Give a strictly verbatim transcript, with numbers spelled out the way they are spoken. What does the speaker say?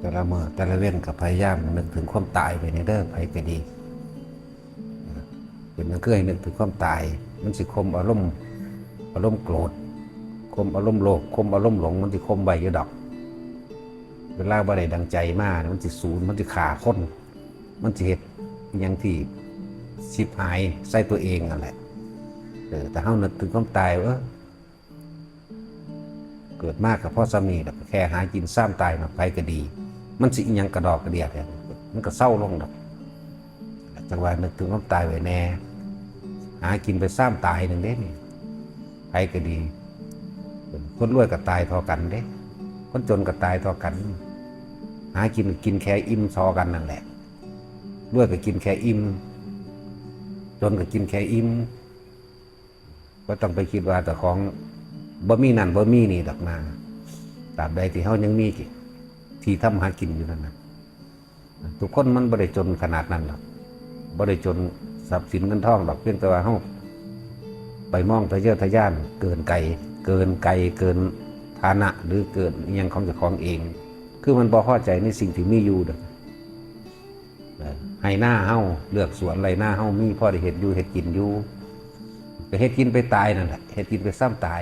แต่ละมื้อแต่ละเว็นก็พยายามนึกถึงความตายไปในเด้อ ไผก็ดี เป็นหยังคือให้นึกถึงความตาย มันสิข่มอารมณ์ อารมณ์โกรธ ข่มอารมณ์โลภ ข่มอารมณ์หลง มันสิข่มไว้อยู่ดอก เวลาบ่ได้ดังใจมา มันสิสูญ มันสิฆ่าคน มันสิเฮ็ดอิหยังที่ชิบหายใส่ตัวเองนั่นแหละ เออ แต่เฮานึกถึงความตาย เออ เกิดมาก็พอส่ำนี้ แล้วก็แค่หากินซ่ามตายเนาะ ไผก็ดี มันสิอิหยังกระดอกกระเดียดเนี่ย มันก็เซาลงดอก จังว่านึกถึงความตายไว้แน่ หากินไปซ่ามตายหนึ่งเด้นี่ ไผก็ดี คนรวยก็ตายเท่ากันเด้ คนจนก็ตายเท่ากัน หากินก็กินแค่อิ่มซอกันนั่นแหละ รวยก็กินแค่อิ่ม จนก็กินแค่อิ่ม บ่ต้องไปคิดว่าเจ้าของบ่มีนั่นบ่มีนี่ดอกนา ตราบใดที่เฮายังมีที่ทำหากินอยู่นั่นน่ะ ทุกคนมันบ่ได้จนขนาดนั้นดอก บ่ได้จนทรัพย์สินเงินทองดอก เพียงแต่ว่าเฮาไปมองทะเยอทะยานเกินไกล เกินไกล เกินฐานะ หรือเกินอิหยังของเจ้าของเอง คือมันบ่พอใจในสิ่งที่มีอยู่ดอก เออ ไฮ่นาเฮา เลือกสวนไร่นาเฮามีพอได้เฮ็ดอยู่เฮ็ดกินอยู่ ก็เฮ็ดกินไปตายนั่นแหละ เฮ็ดกินไปซ่ามตาย